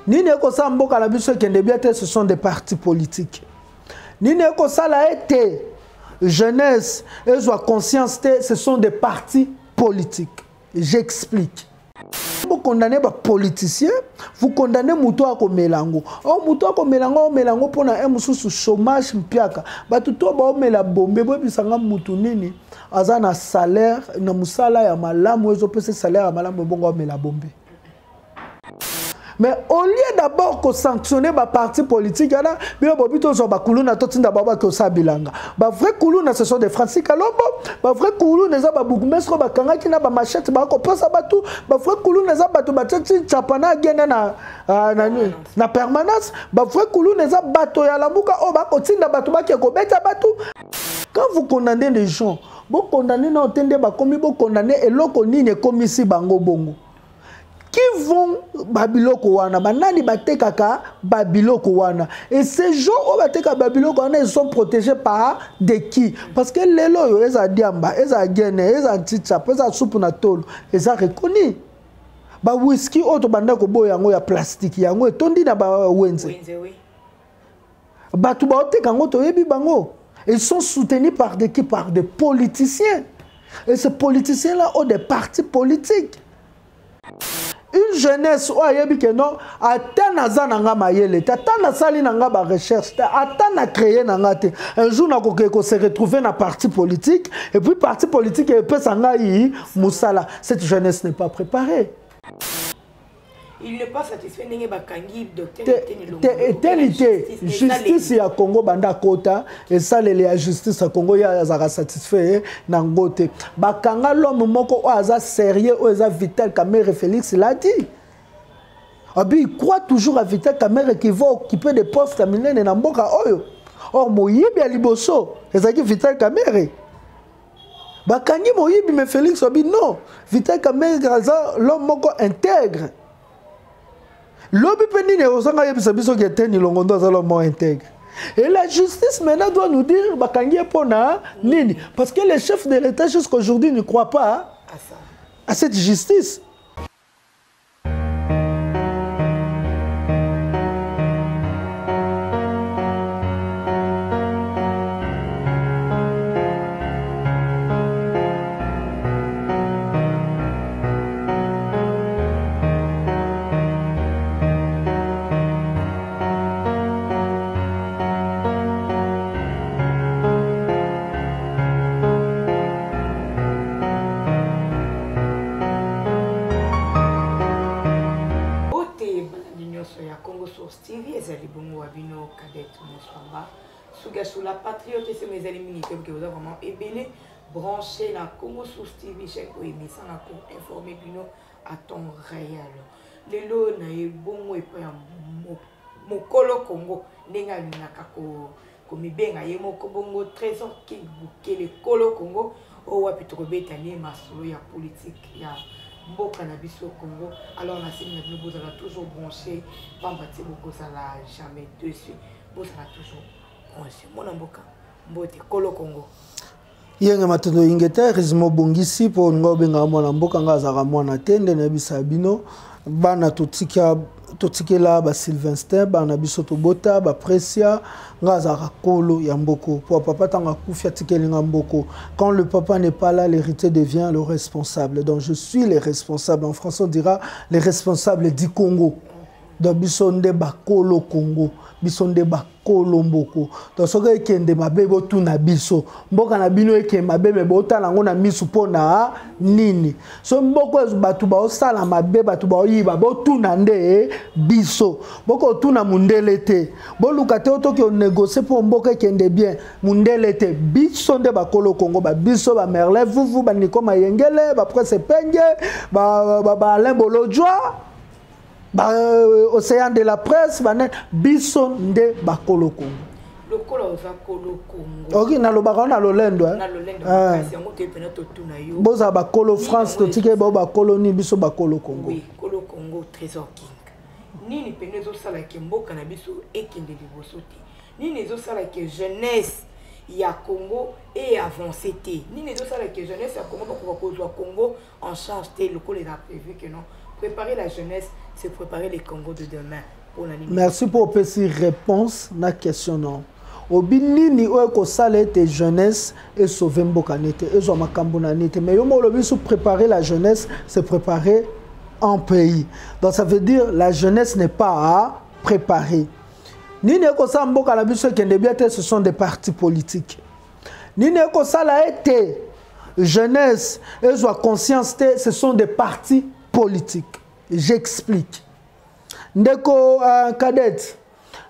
Nini ekosala mboka na biso ekende bien te, ce sont des partis politiques. Nini ekosala ete jeunesse ezwa conscience te, ce sont des partis politiques. J'explique. Vous condamnez ba politiciens, vous condamnez moto akomela yango. Oh, moto akomela yango, omela yango mpona un mosusu chômage mpiaka. Bato to baomela bombe, boyebisanga motu nini aza na salaire, na mosala ya malamu, ezopesa salaire ya malamu, ebongo amela bombe. Mais au lieu d'abord ko sanctionner ba parti politique wana, bino bobi tozwa ba kuluna totinda bango bake osala bilanga. Ba vrai kuluna ce sont des Francis Kalombo, ba vrai kuluna eza ba bourgmestre oyo bakangaki na ba machette ba koposa bato, ba vrai kuluna eza bato batiaki chapa na agenda na permanence, ba vrai kuluna eza bato ya Lamuka oyo bakotinda bato bake kobeta bato. Quand vous condamnez les gens, bo condamner na otende bakomi, bo condamner eloko nini ekomisi bango bongo. Qui vont babiloko wana, banani batekaka babiloko wana? Et ces gens oyo batekaka babiloko wana, ils sont protégés par de qui? Parce que lelo oyo eza diamba, eza gene, eza ntichap, eza supu na tolo, eza reconnu. Ba whisky oyo tobanda koboya yango ya plastique, yango etondi na ba wenze. Wenze, oui. Bato baoteka yango toyebi bango. Ils sont soutenus par des qui? Par des politiciens. Et ces politiciens-là ont des partis politiques. Une jeunesse oyo ayebi ke non, ata naza na nga mayele te, ata nasali na nga ba recherche te, ata na créer na nga te, un jour nakoki ko se retrouver na parti politique, et puis parti politique epesa ngai mosala. Cette jeunesse n'est pas préparée. Il n'est pas satisfait ndenge bakangi docteur Eteni Longondo. Te, Eteni te, justice ya Congo banda kota, esaleli ya justice ya Congo ya azaka satisfait na ngo te. Bakanga l'homme moko oyo aza sérieux, oyo eza Vital Kamerhe, Félix l'a dit. Abi, il croit toujours à Vital Kamerhe qui va occuper des postes ya minene na mboka oyo. Or moyibi ya liboso ezalaki Vital Kamerhe. Bakangi moyibi, mais Félix abi non, Vital Kamerhe aza l'homme moko intègre. Lobi pe nini ozanga yebisa biso ke Eteni Longondo aza l'homme moko intègre. Et la justice maintenant doit nous dire bakangi ye pona nini, parce que le chef de l'État jusqu'aujourd'hui ne croit pas à cette justice. TV ezali bongo wa bino Cadette Moswamba Sugasula patriote esengo ezali mingi te boke boza vraiment ebele branché na Congo Source TV chaîne oyo emesana ko informer bino à temps réel. Lelo na ye bongo epai ya mokolo Congo ndenge alingaka komibenga ye moko bongo Trésor King Bukele kolo Congo oyo wapi tokobeta ne masolo ya politique ya mboka na biso Congo. Alors nasengi na bino bozala toujours branché, pamba te bokozala jamais dessus, bozala toujours branché. Mwana mboka mbote kolo Congo. Yenge matondo ingete rizimo bongisi po olinga obengaka mwana mboka, nga azalaka mwana te, nde nayebisa bino bana totikela ba Sylvestin, bana biso tobota ba Precia, nga azalaka kolo ya mboko po papa ntango akufi atikeli nga mboko. Quand le papa n'est pas là, l'héritier devient le responsable. Donc je suis le responsable. En français on dira les responsables du Congo. Donc biso nde bakolo Congo, biso nde bakolo mboko. Donc soki ekende mabe botuna biso, mboka na bino ekende mabe me botala yango na misu mpona nini? So mboko bato baosala mabe, bato baoyiba, botuna nde biso. Bokotuna mundele te, boluka te otoki onégocie mpo mboka ekende bien, mundele te. Biso nde bakolo Congo, ba biso ba Merlin Vuvu, ba Nico Mayengele, ba Prince Epenge, ba Alain Bolodjwa, ba Océan de la presse, ba net, biso nde bakolo Congo. Lokola oza kolo Congo. Ok, nalobaka na lolendo, hein. Na lolendo, kasi yango te pena totuna yo. Boza bakolo France, totike ba bakolo ni biso bakolo Congo. Oui, kolo Congo Trésor King. Nini pena ezosala ke mboka na biso ekende liboso te? Nini ezosala ke jeunesse ya Congo e avancer te? Nini ezosala ke jeunesse ya Congo bakoka kozwa Congo en charge te lokola eza prévu que non? Préparer la jeunesse, c'est préparer les Congo de demain. Merci pour opesi réponse na question non. Obi nini oyo ekosala ete jeunesse esauve mboka ne te, ezwa makambo na ne te. Mais yo moko olobi so préparer la jeunesse, c'est préparer un pays. Donc ça veut dire la jeunesse n'est pas à préparer. Nini ekosala mboka na biso ekende bien te, ce sont des partis politiques. Nini ekosala ete jeunesse ezwa conscience te, ce sont des partis politiques. J'explique. Ndeko cadette,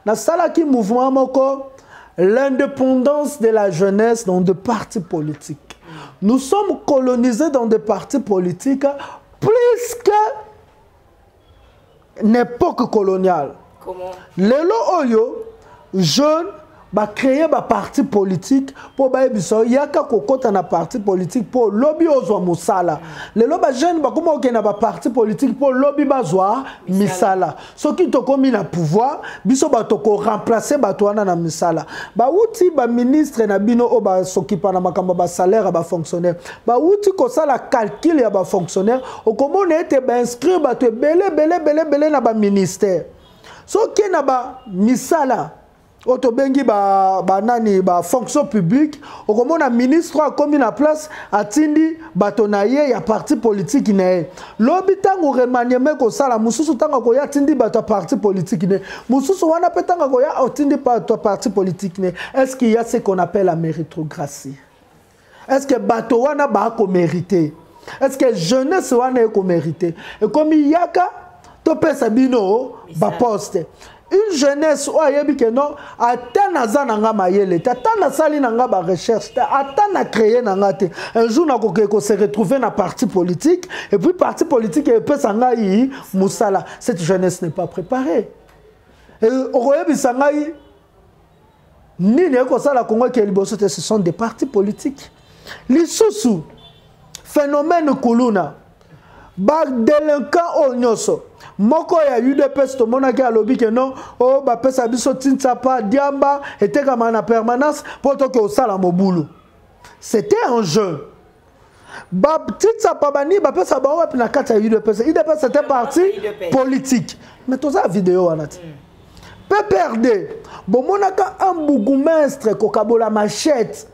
nasalaki mouvement moko, l'indépendance de la jeunesse dans des partis politiques. Nous sommes colonisés dans des partis politiques plus que l'époque coloniale. Comment? Lelo oyo, jeune, ba créer ba parti politique po ba yebiso yaka kokota na parti politique po lobi ozwa mosala. Lelo ba jeune ba koma okenda ba parti politique po lobi bazwa misala. Soki tokomi na pouvoir, biso ba toko remplacer bato wana na misala. Ba wuti ba ministre na bino o ba sokipa na makambo ba salaire ba fonctionnaire. Ba wuti kosala calcul ya ba fonctionnaire, okomona ete ba inscrire bato ebele bele bele bele na ba ministère. Soki na ba misala oyo tobengi ba nani, ba fonction publique, okomona ministre oyo akomi na place atindi bato na ye ya parti politique na ye. Lobi ntango remaniement ekosala, mosusu ntango akoya atindi bato ya parti politique na ye, mosusu wana mpe ntango akoya atindi bato ya parti politique na ye. Est-ce qu'il y a ce qu'on appelle la méritocratie? Est-ce que bato wana bakomérite? Est-ce que jeunesse wana ekomérite? Ekomi yaka topesa bino ba poste. Une jeunesse oyo ayebi ke non, ata naza na nga mayele te, ata nasali na nga ba recherche te, ata na créer na nga te, un jour nakoki ko se retrouver na parti politique et puis parti politique epesa ngai mosala. Cette jeunesse n'est pas préparée. Et okoyebisa ngai nini ekosala Congo ke liboso te, ce sont des partis politiques. Lisusu phénomène kuluna, ba délinquant oyo nyonso moko ya UDPS tomonaki alobi ke non, oyo bapesa biso tintsapa diamba etekama na permanence mpo toke osala mobulu. C'était un jeu. Ba tintsapa bani bapesa bango wapi na kati ya UDPS? UDPS c'était parti politique. Mais toza vidéo wana ti. PPRD bomonaka un bourgmestre kokabola machette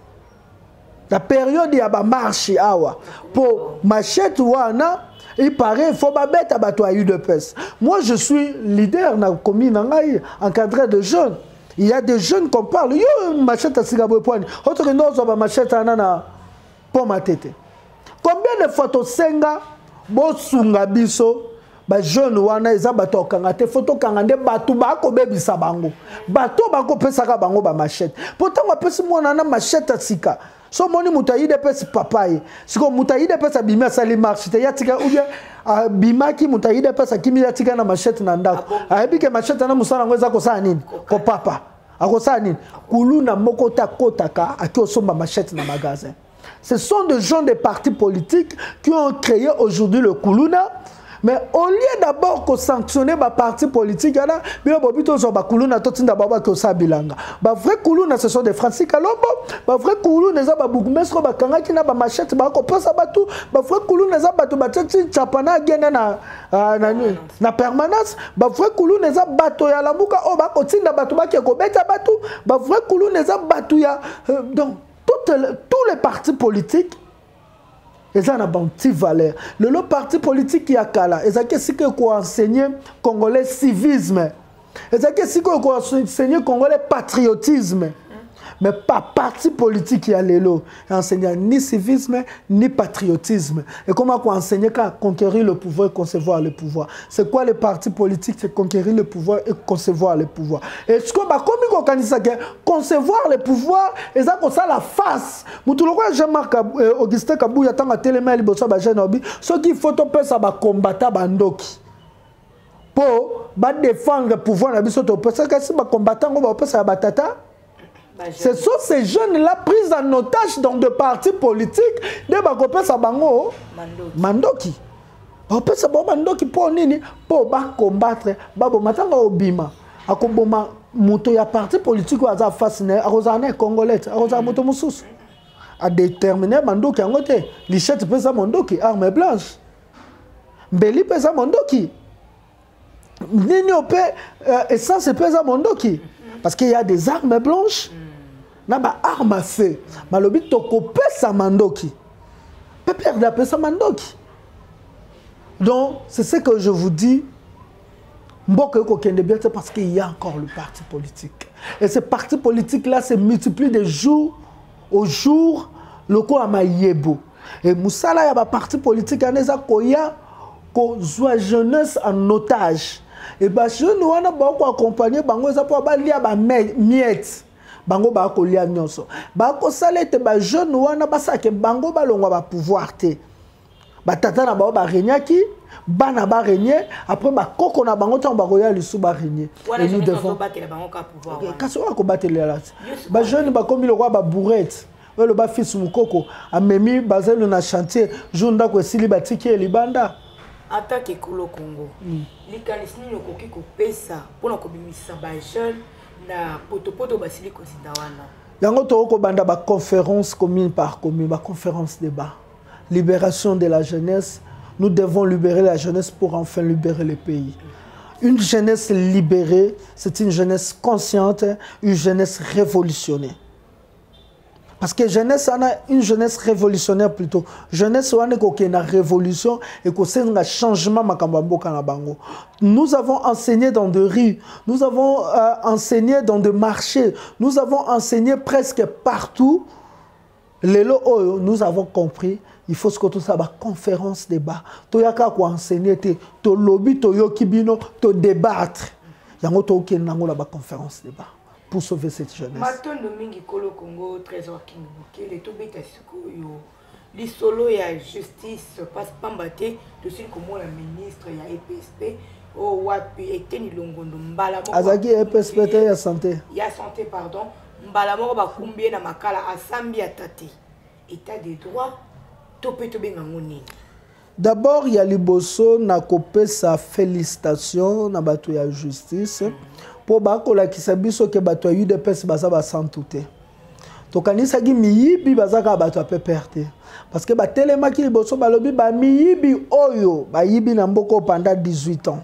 la période ya ba marche awa po machette wana il paraît faut babeta bato ya UDPS. Moi je suis leader na commune na ngai, encadré de jeunes. Il y a des jeunes qu'on parle yo machette asika boye poani otoke ndozo ba machette ana na po matete. Combien de fois tosenga bosunga biso ba jeune wana eza bato okanga te, faut tokanga nde bato bakobebisa bango, bato bakopesaka bango ba machette. Pourtant apesi mwana na machette asika so moni moto ya UDPS papa ye siko moto ya UDPS abimi asali marche te ya tika ou bien abimaki moto ya UDPS akimi ya tika na machette na ndako. Ayebi ke machette na mosala yango eza kosala nini? Kopapa. Akosala nini? Kuluna moko ta kotaka aki osomba machette na magasin. Ce sont des gens des partis politiques qui ont créé aujourd'hui le Kuluna. Mais au lieu d'abord qu'on sanctionne les partis politiques, il y en a, bien, bon, plutôt, genre, bah, Kuluna, tout le monde, bah, que ça, bilanga. Bah, vrai Kuluna, ce sont des Francis Kalombo. Bah, vrai Kuluna, ça, bah, bourgmestre, bah, Kanga, qui n'a pas machette, bah, qu'on pense à Batou. Bah, vrai Kuluna, ça, bah, tout, bah, tchatchi, tchapana, gena, na, ah, na, na permanence. Bah, vrai Kuluna, ça, bateau, ya la mouka, oh, bah, kotinda, bateau, bah, qui est kobeta, bateau. Bah, vrai Kuluna, ça, bateau, ya, donc, tous les partis politiques, ils ont une petite valeur. Le lot parti politique qui a kala, ils ont qu'est-ce que quoi enseigner congolais civisme. Ils ont qu'est-ce que quoi enseigner congolais patriotisme. Mais pas parti politique qui a l'élo. Enseigner ni civisme ni patriotisme. Et comment quoi enseigner qu'à conquérir le pouvoir et concevoir le pouvoir. C'est quoi les partis politiques? C'est conquérir le pouvoir et concevoir le pouvoir. Et ce que bah comme il organise ça, concevoir le pouvoir, et ça comme ça la face. Moutouloka Jean-Marc Augustin Kabouya tanga télémail liboso ba jeune obi, ce qu'il faut topé ça ba combattre bandoki. Pour ba défendre le pouvoir na biso topé ça kasi ba combattant ba pesa batata. Ce sont ces jeunes-là pris en otage dans des partis politiques de bakopesa bango mandoki. Bakopesa bango mandoki po nini? Po ba combattre ba boma tanga obima. Akoboma moto ya parti politique oyo aza face na ye, akozala na ye congolais, akozala moto mosusu. A déterminer mandoki yango te. Lichette pesa mandoki, arme blanche. Mbeli mpe eza mondoki. Nini oyo mpe essence mpe eza mondoki. Parce qu'il y a des armes blanches na ba armes à feu. Balobi tokopesa mandoki. PPRD apesa mandoki. Donc, c'est ce que je vous dis. Mboka ekokende bien te parce qu'il y a encore le parti politique. Et ce parti politique-là se multiplie de jour au jour, lokola mayebo. Et mosala ya ba parti politique wana eza koya kozwa jeunesse en otage. Et ba jeune wana bako accompagner bango eza po balia ba miettes. Bango bakolia nyonso. Bakosala ete ba jeune wana basake bango balongwa ba pouvoir te. Batata na bango baregnaki, bana barégner, après bakoko na bango ntango bakoya lisusu barégner. Et nous devons kasi oyo akobatelela te. Bajeune bakomi lokola babourrette oyo loba fils Mokoko amemi bazali na chantier, jour ndako esili batiki ye libanda. En tant que Kolo Congo, likanisi nini okoki kopesa mpona kobimisa bajeune na potopoto basili kozinda wana? Yango tokobanda baconférence commune par commune, baconférence débat, libération de la jeunesse. Nous devons libérer la jeunesse pour enfin libérer le pays. Une jeunesse libérée, c'est une jeunesse consciente, une jeunesse révolutionnaire. Parce que jeunesse, on a une jeunesse révolutionnaire plutôt. Jeunesse, on a une révolution et qu'on sait un changement makambo mboka na bango. Nous avons enseigné dans des rues, nous avons enseigné dans des marchés, nous avons enseigné presque partout. Lelo oyo, nous avons compris, il faut ce que tout ça ba conférence débat. Toyaka ko enseigner te, to lobby to yoki bino, to débattre. Yango to okende nango la ba conférence débat pour sauver cette jeunesse. Matondo mingi Kolo Congo, Trésor King Bukele, tobeta sikoyo lisolo ya justice passe pamba te tosili komona ministre ya EPSP oyo wapi Eteni Longondo mbala moko azalaki EPSP te, ya santé. Ya santé, pardon. Mbala moko bakumbi ye na Makala, asambi ata te. État de droit to mpe tobenga yango nini? D'abord, ya liboso, nakopesa félicitation na bato ya justice mpo bakolakisa biso ke bato ya UDPS baza basantu te. Tokanisaki miyibi baza kaka bato ya PPR te, parce que batelemaki liboso, balobi bamiyibi oyo bayibi na mboka oyo pendant 18 ans,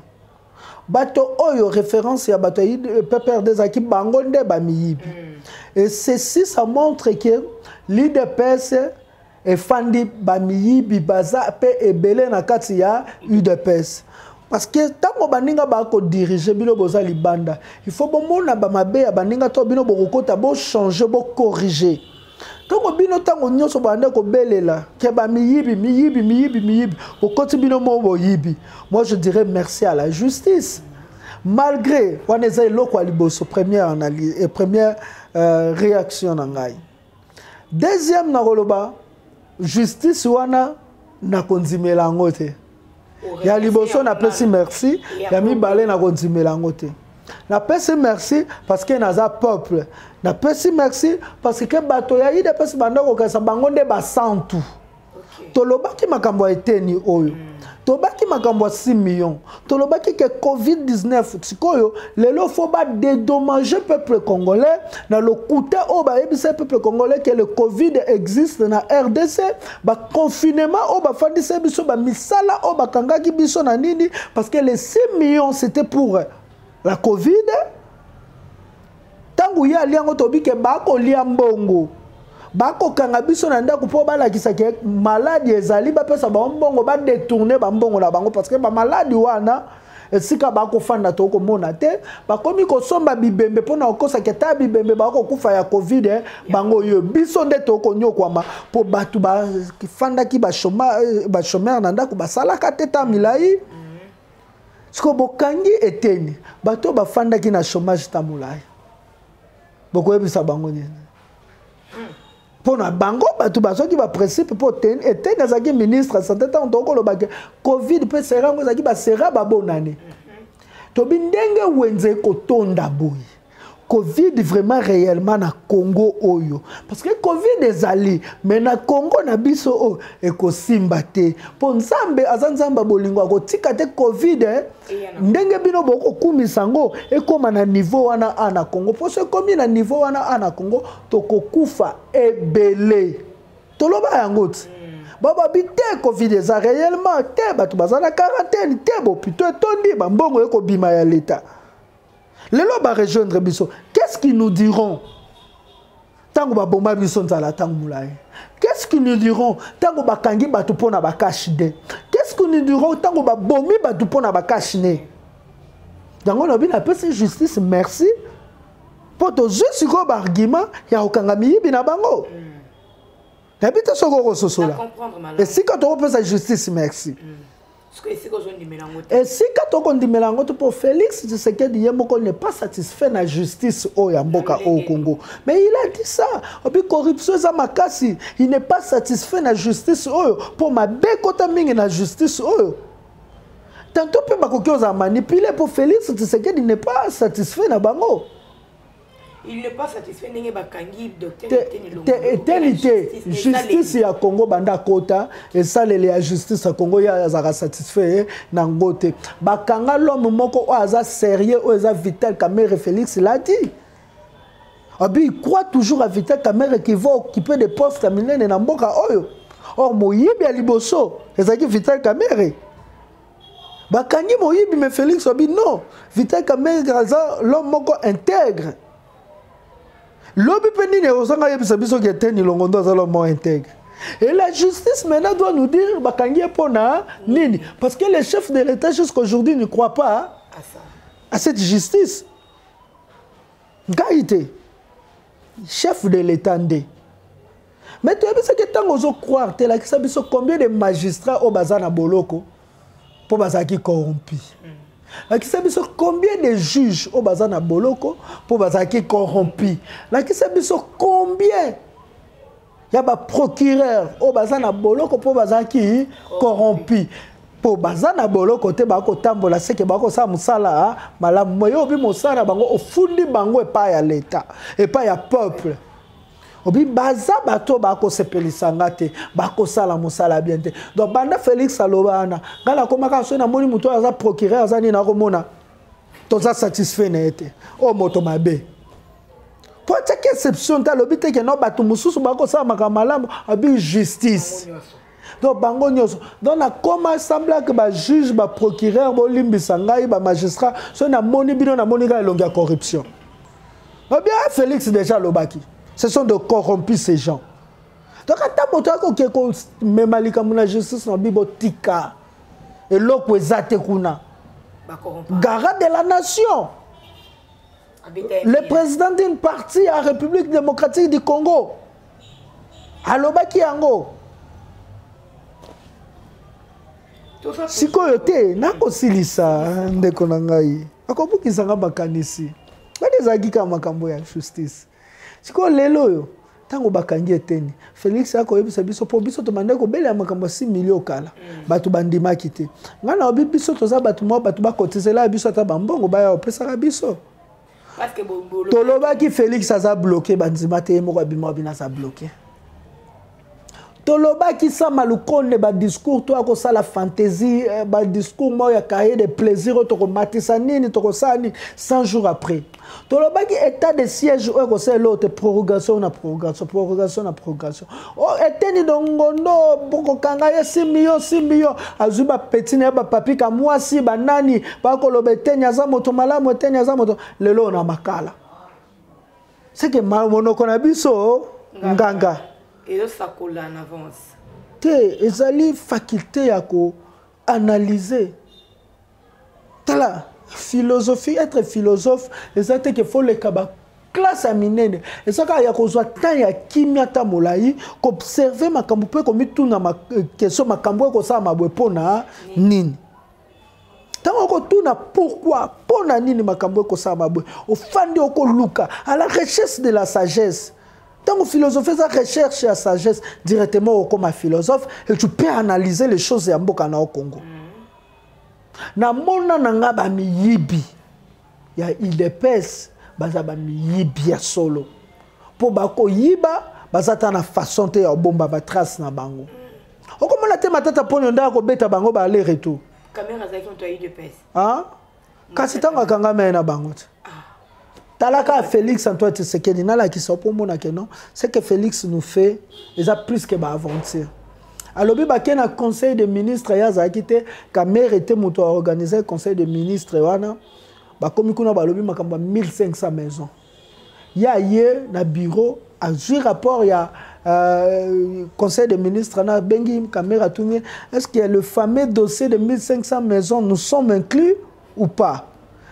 bato oyo référence ya bato ya PPRD ezalaki bango nde bamiyibi. Et ceci, ça montre que l'UDPS efandi bamiyibi baza mpe ebele na kati ya UDPS, parce que ntango baninga bakodiriger, bino boza libanda, il faut bomona bamabe ya baninga to bino bokokota, bochanger, bocorriger. Ntango bino ntango nyonso bande kobelela ke bamiyibi, miyibi, miyibi, miyibi, bokoti bino mo boyibi. Moi, je dirais merci à la justice. Malgré wana, eza eloko ya liboso, première analyse et première réaction na ngai. Deuxième, nakoloba justice wana nakondimela yango te. Ya liboso napesi merci, ya mibale nakondimela yango te. Napesi merci parce que naza peuple, napesi merci parce que bato ya UDPS banda kokasa bango nde basantu. Tolobaki makambo ya Eteni oyo, tolobaki makambo ya 6 millions, tolobaki ke COVID-19. Sikoyo lelo faut badédommager peuple congolais na lokuta oyo bayebisa peuple congolais ke le COVID existe na RDC. Baconfinement oyo bafandisa biso, bamisala oyo bakangaki biso na nini, parce que les 6 millions, c'était pour la COVID. Ntango ye alia yango, tobi ke bakolia mbongo, bakokanga biso na ndako mpo balakisa ke maladi ezali, bapesa bango mbongo, badétourner bambongo na bango, parce que bamaladi wana esika bakofanda tokomona te. Bakomi kosomba bibembe mpona kokosaka ata bibembe bakokufa ya COVID. Bango oyo biso nde tokonyokwama mpo bato bafandaki bachômeur na ndako, basalaka te ta milai. Sikoyo bokangi Eteni, bato bafandaki na chômage ta molai, bokoyebisa bango nini? Mpo na bango bato bazwaki baprincipe mpo Eteni azalaki ministre ya santé. Ntango tokolobaki COVID mpe sera yango ezalaki basera babonane, tobi ndenge wenze ekotonda boye, COVID vraiment réellement na Congo oyo, parce que COVID ezali, mais na Congo na biso oyo ekosimba te, mpo Nzambe aza Nzambe ya bolingo, akotika te COVID ndenge bino bokokumisa yango ekóma na niveau wana a na Congo. Mpo so ekómi na niveau wana a na Congo, tokokufa ebele. Toloba yango ti. Bababi te Covid eza réellement te, bato baza na quarantaine te, bopito etondi, bambongo ekobima ya l'État. Lelo ba rejoindre biso, qu'est-ce qu'ils nous diront ntango baboma biso nzala ntango molai? Qu'est-ce qu'ils nous diront ntango bakangi bato mpo na bacache-nez? Qu'est-ce qu'ils nous diront ntango babomi bato mpo na bacache-nez? Yango lobi napesi justice merci, mpo tozwi sikoyo baargument ya kokanga miyibi na bango. Nayebi te soki okososola esika tokopesa justice merci. Esika tokondimela yango te, mpo Félix Tshisekedi ye moko n'est pas satisfait na justice oyo ya mboka oyo Congo. Mais il a dit ça, obi corruption eza makasi. Il n'est pas satisfait na justice oyo, mpo mabe ekota mingi na justice oyo. Tantôt mpe bakoki ozala manipulé, mpo Félix Tshisekedi n'est pas satisfait na bango. Il n'est pas satisfait ndenge bakangi docteur? Eteni te. Justice ya Congo, banda kota esaleli ya justice ya Congo, ye azalaka satisfait nango te. Bakanga l'homme moko oyo aza sérieux, oyo eza Vital Kamerhe. Félix l'a dit, abi il croit toujours à Vital Kamerhe qui va occuper des postes ya minene na mboka oyo. Or moyibi ya liboso ezalaki Vital Kamerhe. Bakangi moyibi, mais Félix abi non, Vital Kamerhe aza l'homme moko intègre. Lobi mpe nini ozanga yebisa biso ke Eteni Longondo aza l'homme moko intègre? Et la justice maintenant doit nous dire bakangi ye mpona nini, parce que le chef de l'État jusqu'aujourd'hui ne croit pas à cette justice. Ngai te, chef de l'État nde. Mais toyebisaki, ntango ozocroire te, lakisa biso combien de magistrats oyo baza na boloko mpo bazalaki corrompu. Lakisa biso combien de juges oyo baza na boloko mpo bazalaki corrompu. Lakisa biso combien ya baprocureur oyo baza na boloko mpo bazalaki corrompu. Mpo baza na boloko te, bakotambola seke bakosala mosala malamu. Moye obi mosala na bango, ofundi bango epai ya leta, epai ya peuple, obi baza bato bakosepelisa nga te, bakosala mosala bien te. Donc banda Félix aloba wana, ngai nakomaka soki namoni moto oyo aza procureur, aza nini, nakomona toza satisfait na ye te, oyo moto mabe. Mpo atiaki exception te, alobi te ke no bato mosusu bakosala makambo malamu, abi justice, donc bango nyonso. Donc nakoma semblake bajuge, baprocureur, bolimbisa ngai, bamagistrat, soki namoni bino, namoni kaka elongi ya corruption. Bien, Félix déjà alobaki, ce sont de corrompus, ces gens. Donc ata moto akoke komema likambo na justice na bibo, tika, eloko eza te kuna. Garant de la nation, le président d'une partie ya République démocratique du Congo, alobaki yango. Sikoyo te, nakosilisa. Ndeko na ngai akobukisanga makanisi wana, ezalaki kaka makambo ya justice. Sikoyo lelo oyo, ntango bakangi Eteni, Félix akoyebisa biso, mpo biso tobandaki kobelela makambo ya 6 million kala, bato bandimaki te. Ngai nayobi, biso toza bato moko, bato bakotizela biso ata bambongo baya opesaka biso. Tolobaki Félix aza bloqué, bandima te. Ye moko abima, bino aza bloqué. Tolobaki Sama Lukonde, badiscours to akosala fantaisie, badiscours moko ya cahier de plaisir oyo tokomatisa nini, tokosala nini. 100 jours après, tolobaki état de siège oyo ekosala eloko te, prorogation na prorogation, prorogation na prorogation. O Eteni Longondo, bokokanga ye 6 million, 6 million. Azwi bapeti na ye, bapapi Kamwasi, banani, bakoloba Eteni aza moto malamu, Eteni aza moto. Lelo na Makala, seke monoko na biso nganga Ezosakola en avance. Te, ezali faculté ya koanalyse. Tala philosophie, être philosophe eza te ke foleka baklasse ya minene. Eza kaka ya kozwa temps ya kimia, ata molai, koobserve makambo mpe komituna question: makambo ekosala boye mpo na nini? Ntango okotuna pourquoi, mpo na nini makambo ekosala boye, ofandi okoluka à la recherche de la sagesse. Ntango philosophie eza recherche ya sagesse, directement okoma philosophe et tu peux analyser les choses ya mboka na Congo. Namona na nga bamiyibi ya UDPS, baza bamiyibi ya solo, mpo bakoyiba, baza ta na façon te ya kobomba batrace na bango. Okomona te Matata Ponyo nde akobeta bango ba aller retour. Kasi ntango akangama ye na bango te, talaka Félix Antoine Tshisekedi. Nalakisa mpo omona ke non, ce que Félix nous fait eza plus que baaventure. Alobi bake na conseil de ministre, ye azalaki te. Kamerhe te moto aorganize conseil de ministre wana. Bakomi kuna, balobi makambo ya 1500 maison. Ye aye na bureau, azwi rapport ya conseil des ministres na abengi Kamerhe, atuni: est-ce que le fameux dossier de 1500 maisons, nous sommes inclus ou pas?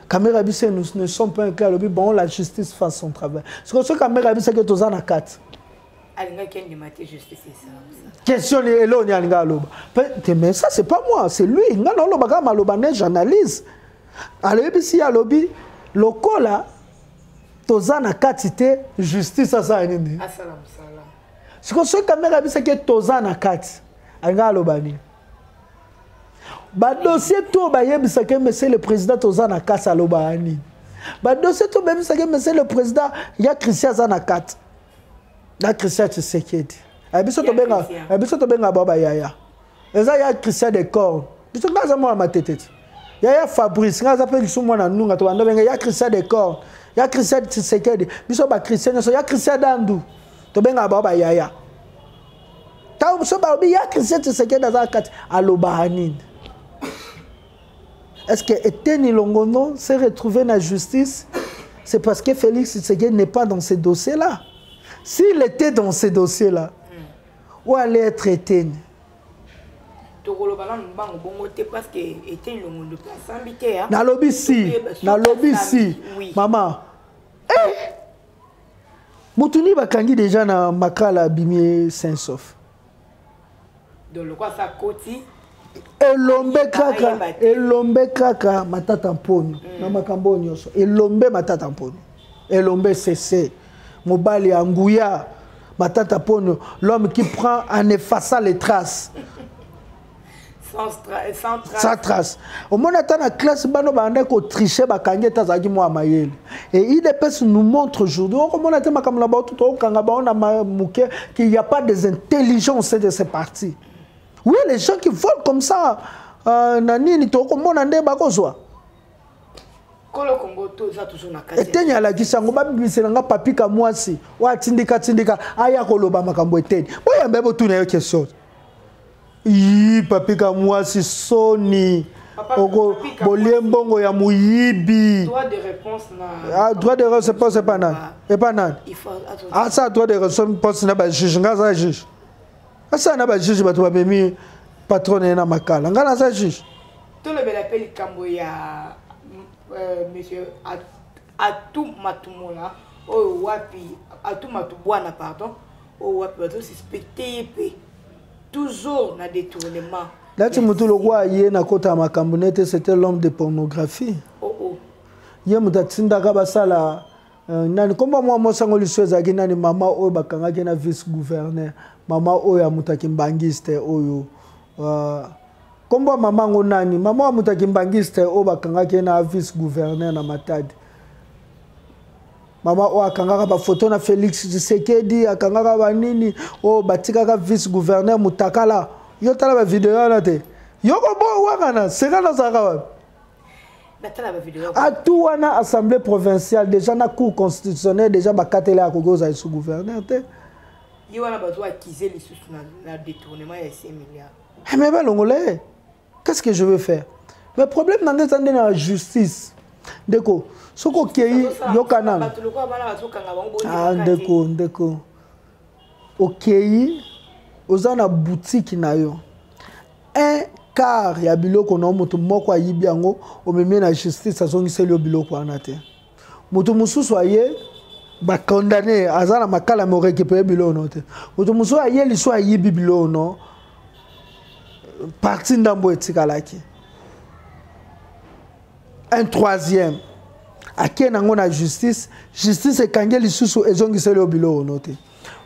Kamerhe abisi: nous ne sommes pas inclus. Alobi: bon, la justice fasse son travail. Sikoyo soki Kamerhe abisaki toza na kati, Alingaki andima te, justice esala mosala. Question eloni alinga aloba te, mais ça, c'est pas moi, c'est lui. Nga na oloba kaka maloba ne journaliste. Aloyebisi ye, alobi lokola toza na kati te, justice asala nini? Asala mosala. Sikoyo soki Kamerhe abisaki toza na kati, alinga aloba nini? Badossier to bayebisaki monsieur le président toza na kati, alobaka nini? Badossier to bayebisaki monsieur le président ya Christian aza na kati, na Christian Tshisekedi. Biso tobenga, biso tobenga bao bayaya. Eza ya Christian de Corne. Biso, nga aza mwana Matete ti, yaya Fabrice, nga aza mpe lisusu mwana Nunga. Tobanda benga ya Christian de Corne, ya Christian Tshisekedi. Biso bachristian nyonso, ya Christian Dandu, tobengaka bao bayaya. Ntango so balobi ya Christian Tshisekedi aza kati, alobaka nini? Est-ce que Eteni Longono s'est retrouvé na justice? C'est parce que Félix Tshisekedi n'est pas dans ces dossiers-là. S'il était dans ces dossiers-là, où allait être Eteni? Tokoloba nanu mbango bongo te, parce que Eteni Longondo mpe asambi te. Nalobi si, nalobi si. Mama, eh! Moto nini bakangi déjà na Makala, abimi sain sauf? Donc lokwa sa koti. Elombe kaka, elombe kaka Matata Mponyo na makambo oyo nyonso. Elombe Matata Mponyo, elombe cc mobali ya nguya. Matata Mponyo, l'homme qui prend en effaçant les traces. Sans, sans trace. Sans trace. Omoni, ata na classe, bano bandaki kotriche, bakangi ete azalaki mwa mayele. Et UDPS nous montre aujourd'hui, okomona te makambo na bao, tokokanga bao na moke, qu'il y a pas des intelligences de ces partis. Oui, les gens qui volent comme ça, na nini, tokomona nde bakozwa. Kolo Kongo, toza toujours na kati. Eteni alakisi yango. Babimisela nga Papika mwasi oyo atindika tindika, aya koloba makambo. Eteni, boyamba, botuna yo question. Yi Papika mwasi, soni. Oko bolie mbongo ya moyibi. Droit de réponse na Ah, droit de réponse epa nani? Epa nani? Asa droit de réponse na bajuge. Nga aza juge? Asala na bajuge. Bato bamemi patron na ye na Makala, nga naza juge? Tolobela mpe likambo ya monsieur Atu Matumola oyo wapi, Atu Matubwana, pardon, oyo wapi bazosuspecte ye mpe toujours na détournement. Nati motu lokwa ye na kota ya makambo nete, c'était l'homme de pornographie. Oh. Ye moto atindaka basala nani, komba mwa mosango liso ezalaki nani, mama oyo bakangaki na vice gouverneur, mama oyo ya moto akimbangiste oyo, kombo ya mama yango nani, mama ya moto akimbangiste oyo bakangaki na vice gouverneur na Matadi, mama oyo akangaka bafoto na Félix Tshisekedi, akangaka banini oyo batikaka vice gouverneur mutakala. Yo tala bavideo wana te, yoko bo wakana seka nazalaka wapi? Natala bavideo. Atu wana, assemblée provinciale déjà na cour constitutionnelle déjà bakateli, akoki ozala sous gouverneur te. Ye wana bazo accuser lisusu na détournement ya 5 milliards. Eh, mais balongola ye, qu'est-ce que je veux faire? Mais problème na ngai eza nde na justice. Ndeko, soki okei, yoka nanu. Bato lokola bana bazokanga bango. Ah, ndeko, ndeko, okei, oza na boutique na yo, un quart ya biloko na yo, moto moko ayibi yango, omemi na justice, azongiseli yo biloko wana te. Moto mosusu aye, bacondamné, aza na Makala, me orécupéré biloko no te. Moto mosusu aye liso, ayibi biloko no, parti ndambo etikalaki. Un troisième ake nango na justice, justice ekangi lisusu, ezongiseli yo biloko no te.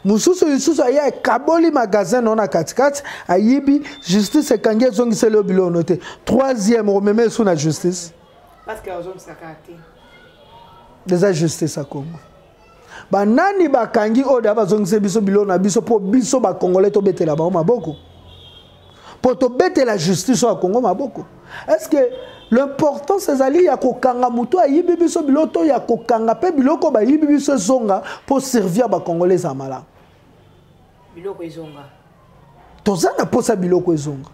Mosusu lisusu aye, akaboli magasin no na katikati, ayibi, justice ekangi, ezongiseli yo biloko no te. Troisième omema esu na justice. Parce que azongisaka te. Eza justice ya Congo. Banani bakangi oyo da bazongisa biso biloko na biso, mpo biso bacongolais tobetela bango maboko, mpo tobetela justice oyo ya Congo maboko? Est ce que l'importance ezali ya kokanga moto ayibi biso biloko, to ya kokanga mpe biloko bayibi biso ezonga mpo servir bacongolais eza malamu? Biloko ezonga. Toza na posa biloko ezonga.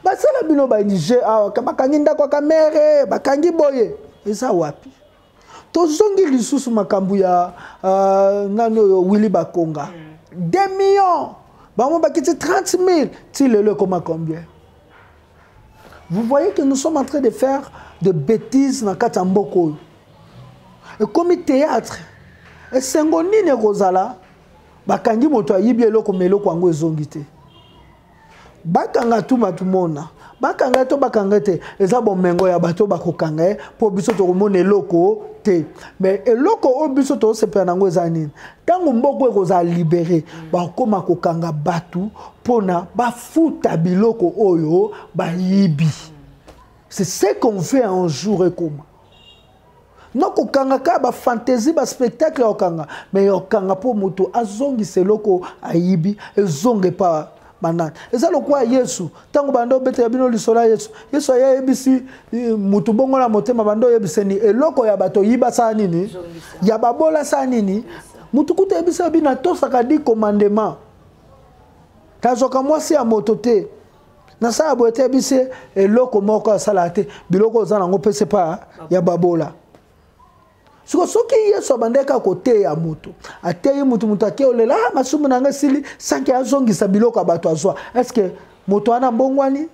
Basala bino ba Niger awa, bakangi ndako ya Kamerhe, bakangi boye. Eza wapi? Tozongi lisusu makambo ya nani oyo Willy Bakonga. 2 millions. Bango bakiti 30 000. Ti lelo ekoma combien? Vous voyez que nous sommes en train de faire de bêtises na kati ya mboka oyo. Ekomi théâtre. Esengo nini ekozala? Bakangi moto ayibi eloko, mais eloko yango ezongi te. Bakanga tu bato mona. Bakanga to bakanga te. Eza bomengo ya bato bakokanga ye, po biso tokomona eloko te. Mais eloko oyo biso tosepela nango eza nini? Ntango mboka ekozala libéré, bakoma kokanga bato mpona bafuta biloko oyo bayibi. C'est ce qu'on fait un jour ekoma. Non kokanga kaka ba fantaisie, ba spectacle ya kokanga, mais ya kokanga mpo moto azongisa eloko ayibi, ezonga epa banani. Eza lokola Yesu, ntango bando obetela bino lisolo ya Yesu, Yesu aye ayebisi motu bongo na motema, bando oyebiseni eloko ya bato oyiba sala nini, ya babola sala nini. Motu kuta ayebisa bino atosaka 10 commandement, nazwaka mwasi ya moto te, nasala boye te, ayebisi eloko moko asalaka te, biloko oza nango pese pa ya babola. Siko soki Yesu abandaki kaka koteya moto, ateyi moto, moto ake olela, ah, masumu na ngai esili, sanke azongisa biloko ya bato azwa, est-ce que moto wana mbongwani?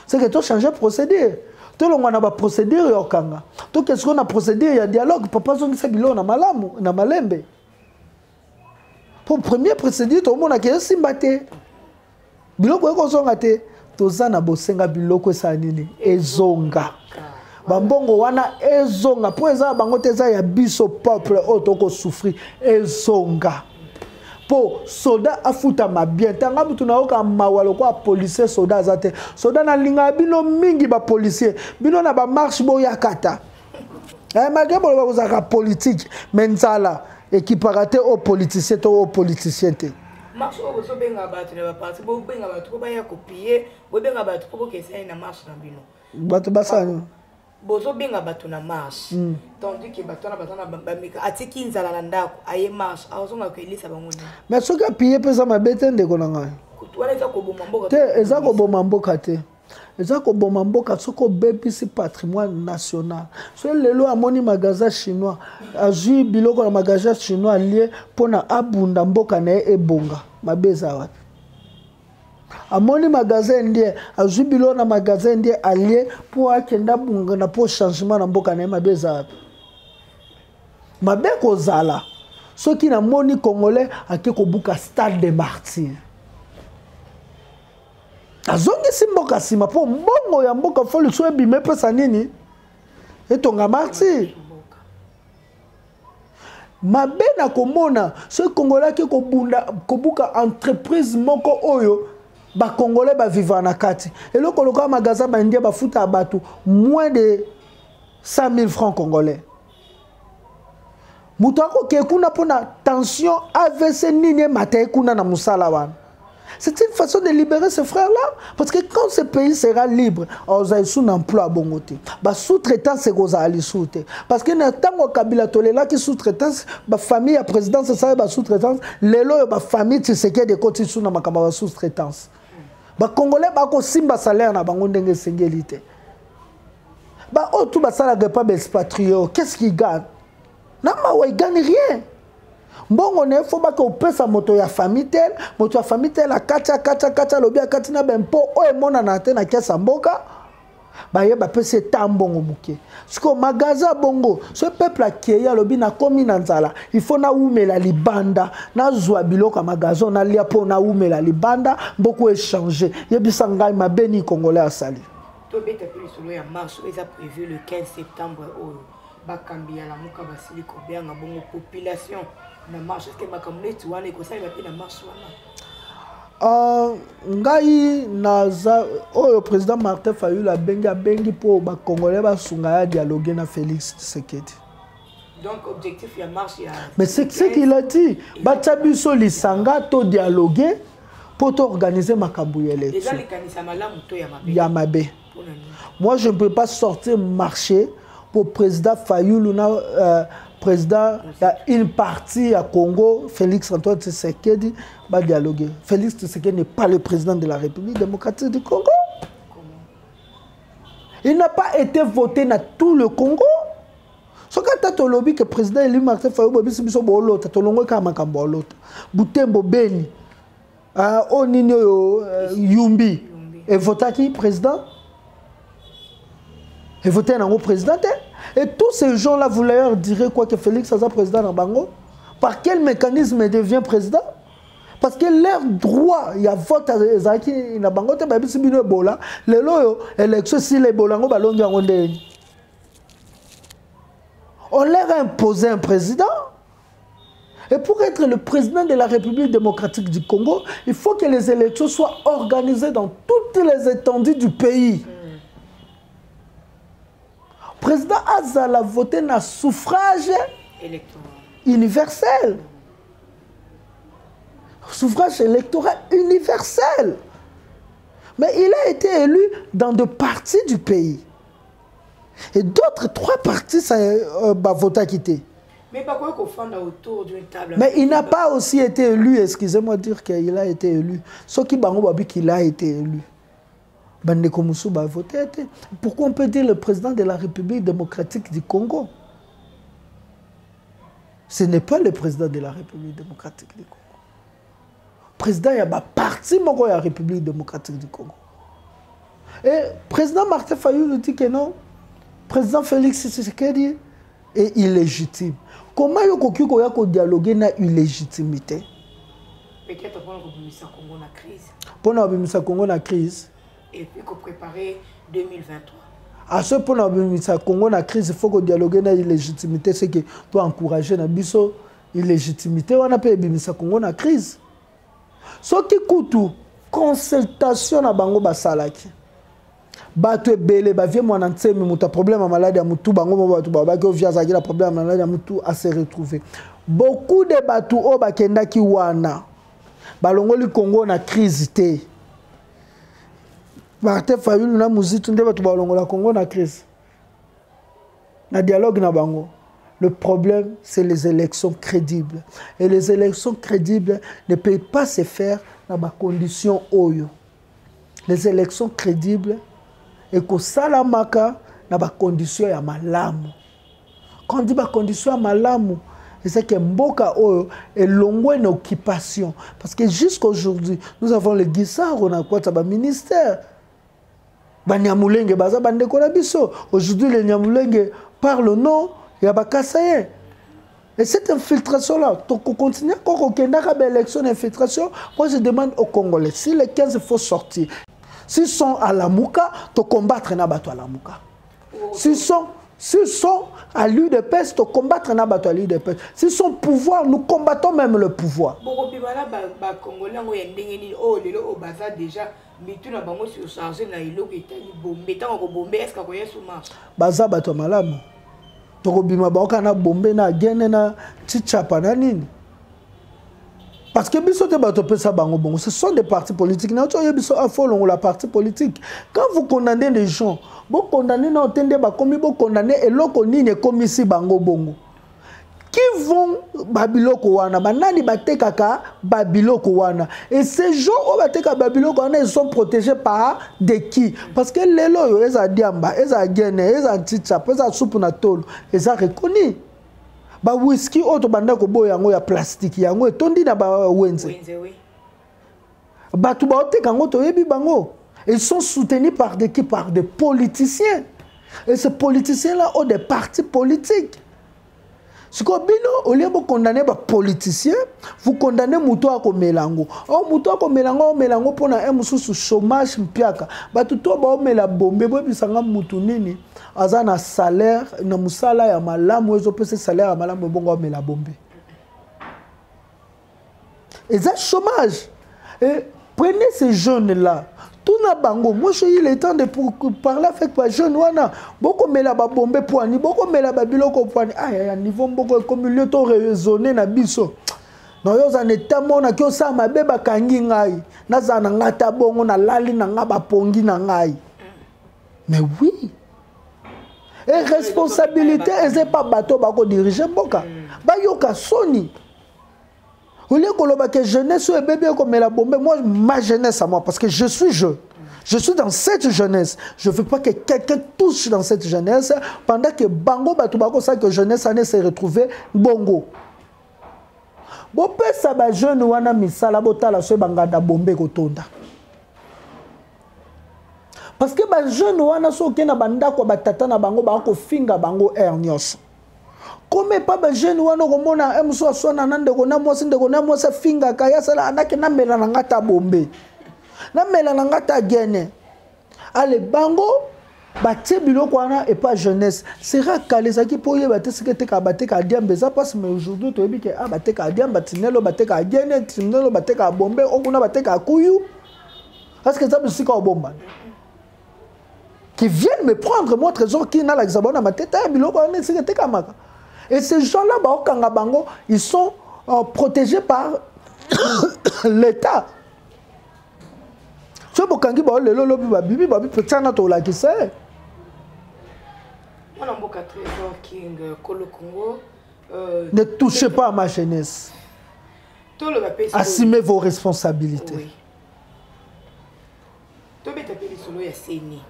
C'est que to changer procédure, tolongwa na ba procédure ya okanga, tokende sikoyo na procédure ya dialogue. Papa azongisa biloko na malamu na malembe. Po première procédure tomonaka esimba te, biloko ekozonga te. Toza na bosenga biloko esala nini, ezonga. Bambongo wana ezonga, po eza ya bango te, eza ya biso peuple oyo tokosouffrir, ezonga. Po soda afutama bien. Tanga mutu nayoka mawa lokola policier, soda aza te. Soda nalingaka bino mingi ba policier, bino na ba marche boyaka ta. Malgré boloba kozalaka politique, mais nzala ekipaka te o politicien to o politicien te. Marche oyo bozobenga bato na baparti, bobenga bato mpo baya kopie, bobenga bato mpo bokesani na marche na bino. Bato basala nini? Bozobenga bato na marche, tandis que bato wana baza na bameka, atiki nzala na ndako, aye marche, azonga koelisa bango nini? Mais soki apille mpe eza mabe te, ndeko na ngai. Wana eza koboma mboka. Te, eza koboma mboka te. Eza koboma mboka soki obebisi patrimoine national. Soki lelo amoni magasin chinois, azwi biloko na magasin chinois alie mpona abunda mboka na ye ebonga, mabe eza wapi? Amoni magasin indien, azwi biloko na magasin indien alie mpo akende abunga na mpo changement na mboka na ye, mabe eza wapi? Mabe kozala soki namoni Congolais ake kobuka stade de martyr, azongisi mboka nsima, mpo mbongo ya mboka fo liso ebima epesa nini, etonga martyr. Mabe na komona soki Congolais ake kobunda kobuka entreprise moko oyo ba Congolais bavivaka na kati, eloko lokola magasin baindien bafuta bato moins de 100 000 francs congolais, moto akokee kuna mpona tension, AVC nini emata ye kuna na mosala wana. C'est une façon de libérer ce frère-là. Parce que quand ce pays sera libre, on a un emploi à bon côté. Ba sous-traitance, c'est qu'on a sous. Parce que dans tango Kabila tolela qui sous-traitance, ba famille ya présidence, c'est ça, ba sous-traitance. Lelo, ba famille Tshisekedi de côté sous na makamba ba sous-traitance. Ba Congolais ba ko simba salaire na bango ndenge sengeli te. Ba oyo tout basalaka pas ba expatriés, qu'est-ce qu'ils gagnent? Na mawa, ils gagnent rien. Mbongo na ye fo baka opesa moto ya famille tel, moto ya famille tel akati, akati, akati, alobi akati na bempo oyo emonana te na kesa mboka, baye bapesi eta mbongo moke. Sikoyo magasin bongo, so peuple akei alobi nakomi na nzala, il faut nawumela libanda, nazwa biloko ya magasin nalia mpo nawumela libanda, mboko échange. Yebisa ngai mabe nini Congolais asali? Tobeta mpe lisolo ya marche oyo eza prévu le 15 septembre oyo bakambi ya Lamuka basili kobenga bongo population na marche. Est-ce makambo neti wana ekosalema mpe na marche wana? Ngai naza oyo président Martin Fayulu abengi, abengi mpo bacongolais basunga ya dialogue na Félix Tshisekedi. Donc objectif ya marche ya Mais c'est ce qu'il a dit, batia biso lisanga to dialogue mpo toorganiser makambo ya eza élection. Likanisa malamu to ya mabe? Ya mabe. Mpona nini? Moi, je ne peux pas sortir marcher. Pour président Fayulu na président ya une partie ya Congo, Félix Antoine Tshisekedi, ba dialoguer. Félix Tshisekedi n'est pas le président de la République démocratique du Congo. Il n'a pas été voté dans tout le Congo. Soki ata tolobi ke président élu Martin Fayulu, boyebisi biso boolota, tolongwe kaka makambo ya olota. Butembo, Beni, oyo nini oyo, Yumbi evotaki président, evote nango président te. Et tous ces gens là, vous leur direz quoi? Que Félix aza président na bango? Par quel mécanisme il devient président? Parce que leur droit ya vote ezalaki na bango te. Bayebisi bino Ebola, lelo oyo élection esila, Ebola yango balongi yango ndeni? On leur a imposé un président. Et pour être le président de la République démocratique du Congo, il faut que les élections soient organisées dans toutes les étendues du pays. Président azala voté na suffrage électoral universel. Suffrage électoral universel. Mais il a été élu dans deux parties du pays. Et d'autres trois parties, ça bah, voté quitté. Mais pas quoi qu'on autour d'une table. Mais il n'a pas aussi été élu, excusez-moi de dire qu'il a été élu. Soki bango balobi qu'il a été élu, bandeko mosusu ba voté. Pourquoi on peut dire le président de la République démocratique du Congo? Ce n'est pas le président de la République démocratique du Congo. Président, il y a un parti moko ya République démocratique du Congo. Et président Martin Fayulu dit que non, président Félix Tshisekedi est illégitime. Comment yo koki koya ko dialoguer na illégitimité? Peut-être pour kobimisa Congo na crise. Pour kobimisa Congo na crise. Et puis ko préparer 2023. À ce point, kobimisa Congo na crise, il faut ko dialoguer na illégitimité, c'est que to encourager na biso illégitimité wana pe ebimisa Congo na crise. Soki kutu consultation na bango basalaki, bato ebele bavie mwana nsemi, moto ya problème ya maladi ya motu, bango mo bato babaki ovie azalaki na problème ya maladi ya motu, ase retrouver. Beaucoup de bato oyo bakendaki wana balongoli Congo na crise te. Martin Fayulu na Muzitu nde bato balongola Congo na crise na dialogue na bango? Le problème, c'est les élections crédibles. Et les élections crédibles ne peuvent pas se faire dans ma condition oyo. Les élections crédibles ekosalamaka na bacondition ya malamu. Quand on dit bacondition ya malamu, c'est que mboka oyo elongwe na occupation, parce que jusqu'aujourd'hui nous avons le Gisaro na kwata ba ministère. Banyamulenge baza bandeko na biso. Aujourd'hui, les Nyamulenge parlent au nom ya Bakasaye. Et cette infiltration-là, on continue encore au Kenya, élection d'infiltration. Moi, je demande aux Congolais, si les 15, il faut sortir, s'ils sont à Lamuka, to combattre na bato à Lamuka. S'ils sont à l'UDPS, to combattre na bato à l'UDPS. S'ils sont pouvoir, nous combattons même le pouvoir. Bokobima na Bacongolais yango ya ndenge nini oyo lelo oyo baza déjà mitu na bango surcharge na eloko etali bombe? Ntango kobombe, est ce que akoya sous marche? Baza bato ya malamu. Tokobima baoka na bombe na agene na tchapa na nini, parce que biso te bato pesa bango bongo. Ce sont des partis politiques. Na oyo biso afo longola parti politique. Quand vous condamnez les gens, bocondamner na otende bakomi, bocondamner eloko nini ekomisi bango bongo. Qui vont babiloko wana? Banani batekaka babiloko wana? Et ces gens oyo bateka babiloko wana, ils sont protégés par de qui? Parce que lelo oyo eza diamba, eza gene, eza ntitsapo, eza supu na tolo, eza reconnu. Bawiski oyo tobanda koboya yango ya plastique, yango etondi na bawenze. Wenze, oui. Bato baoteka yango, toyebi bango. Ils sont soutenus par des qui? Par des politiciens. Et ces politiciens là ont des partis politiques. Sikoyo bino, au lieu bocondamner bapoliticien, vous condamnez moto akomela yango. O moto akomela yango, omela yango mpona un mosusu chômage mpiaka. Bato to baomela bombe, boyebisanga mutu nini aza na salaire na mosala ya malamu, ezopesa salaire ya malamu, ebongo omela bombe? Eza chômage. Et prenez ces jeunes là, tuna bango. Moi, j'ai eu le temps de pour parler avec ba jeune wana. Bokomela babombe poani, bokomela babiloko poani? Ah ya niveau mboko ekomi lieu to raisonner na biso na oyo oza na eta monaki osala mabe, bakangi ngai, nazala na ngai ata bongo, nalali na ngai, bapongi na ngai. Mais oui, E responsabilité eza epa bato bakodirige mboka. Bayoka soni. Au lieu koloba que jeunesse oyo ebebi ekomela bombe, moi, ma jeunesse à moi, parce que je suis jeune, je suis dans cette jeunesse, je veux pas que quelqu'un touche dans cette jeunesse pendant que bango bato bakosala que jeunesse ane se retrouver bongo. Bopesa bajeune wana misala, botala so banganda bombe ekotonda, parce que bajeune wana, so okei na bandako ya batata na bango, bakofinga bango aire nyonso. Kome pa bajeune wana, okomona mosu aswana na ndeko na mwasi, ndeko na mwasi afingaka ye, asala anake, namela na nga ta bombe, namela na nga ta gene. Ale bango batie biloko wana epa jeunesse sera kala ezalaki mpo oyeba te soki etekaka, batekaka diamba, eza mpasi. Mais aujourd'hui toyebi ke ah, batekaka diamba tinelo, batekaka gene tinelo, batekaka bombe okuna, batekaka kuyu, parce que eza bisika obombana. Qui viennent me prendre, moi Trésor qui nalakisa bango na mateta ya biloko wana esika etekamaka. Et ces gens là baokanga bango, ils sont protégés par l'État. Soki bokangi bao lelo, lobi babibi, babi tiana tolakisa ye. Mwana mboka Trésor King, Kolo Congo. Ne touchez pas à ma jeunesse. Toloba mpe. Assumez vos responsabilités. Oui. Tobeta mpe lisolo ya CENI.